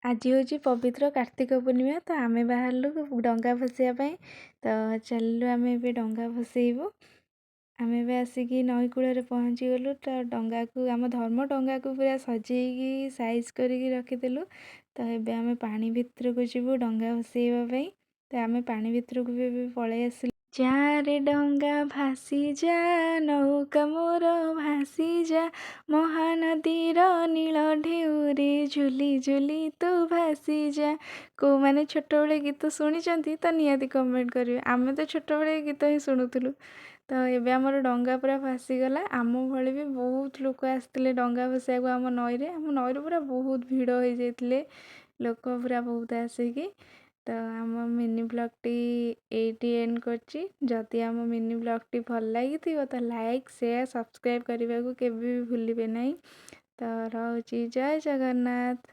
ଆଜି ହେଉଛି ପବିତ୍ର କାର୍ତ୍ତିକ ପୂର୍ଣ୍ଣିମା। ତ ଆମେ ବାହାରିଲୁ ଡଙ୍ଗା ଭସେଇବା ପାଇଁ। ତ ଚାଲିଲୁ, ଆମେ ଏବେ ଡଙ୍ଗା ଭସେଇବୁ। ଆମେ ଏବେ ଆସିକି ନଈ କୂଳରେ ପହଞ୍ଚିଗଲୁ। ତ ଡଙ୍ଗାକୁ, ଆମ ଧର୍ମ ଡଙ୍ଗାକୁ ପୁରା ସଜେଇକି ସାଇଜ୍ କରିକି ରଖିଦେଲୁ। ତ ଏବେ ଆମେ ପାଣି ଭିତରକୁ ଯିବୁ ଡଙ୍ଗା ଭସେଇବା ପାଇଁ। ତ ଆମେ ପାଣି ଭିତରକୁ ବି ଏବେ ପଳେଇ ଆସିଲୁ। ଯାରେ ଡଙ୍ଗା ଭାସି ଯା, ନୌକା ମୋର ଭାସି ଯା, ମହାନଦୀର ନୀଳ ଢେଉରେ ଝୁଲି ଝୁଲି ତୁ ଭାସି ଯା। କେଉଁମାନେ ଛୋଟବେଳେ ଗୀତ ଶୁଣିଛନ୍ତି ତ ନିହାତି କମେଣ୍ଟ କରିବେ। ଆମେ ତ ଛୋଟବେଳେ ଏ ଗୀତ ହିଁ ଶୁଣୁଥିଲୁ। ତ ଏବେ ଆମର ଡଙ୍ଗା ପୁରା ଭାସିଗଲା। ଆମ ଭଳି ବି ବହୁତ ଲୋକ ଆସିଥିଲେ ଡଙ୍ଗା ଭସେଇବାକୁ ଆମ ନଈରେ। ଆମ ନଈରେ ପୁରା ବହୁତ ଭିଡ଼ ହେଇଯାଇଥିଲେ ଲୋକ ପୁରା ବହୁତ ଆସିକି। ତ ଆମ ମିନି ବ୍ଲଗ୍ଟି ଏଇଠି ଏଣ୍ଡ କରୁଛି। ଯଦି ଆମ ମିନି ବ୍ଲଗ୍ଟି ଭଲ ଲାଗିଥିବ ତ ଲାଇକ୍, ସେୟାର, ସବସ୍କ୍ରାଇବ୍ କରିବାକୁ କେବେ ବି ଭୁଲିବେ ନାହିଁ। ତ ରହୁଛି, ଜୟ ଜଗନ୍ନାଥ।